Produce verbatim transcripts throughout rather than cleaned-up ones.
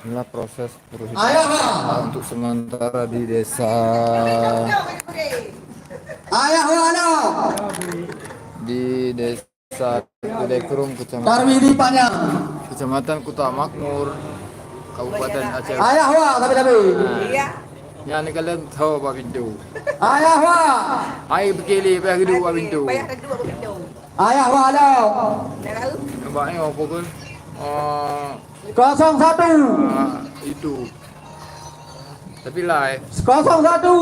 Inilah proses peruhitan. Ayah, Wa. Untuk sementara di desa. Ayah, Wa, halo. Di desa Kedai Krueng, Kecamatan, Tarmidi Panyang. Kecamatan Kuta Makmur, Kabupaten Aceh. Ayah, Wa, tapi, tapi. Nah. Iya. Nyan kalian tahu apa pintu. Ayah, Wa. Hai, bekili, payah kedua pintu. Payah kedua pintu. Ayah, Wa, halo. Dah tahu? Nampak ni apa ke? Oh, kosong satu. Ah, itu. Tapi lai. Kosong satu.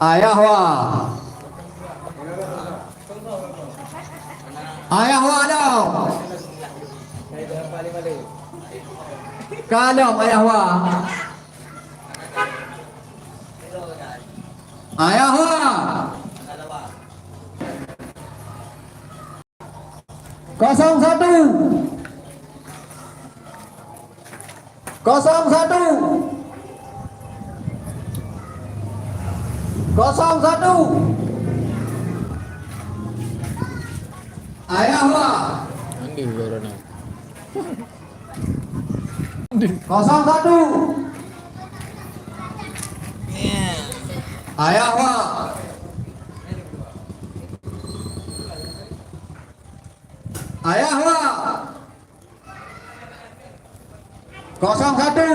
Ayah, Wa. Ayah, Wa, halo. Kalom, Ayah, Wa. Ayah, Wa. Kosong satu. Kosong satu. Kosong satu. Ayah, Wa. Kosong satu. Ayah, Wa. Ayah, Wa. Kosong satu.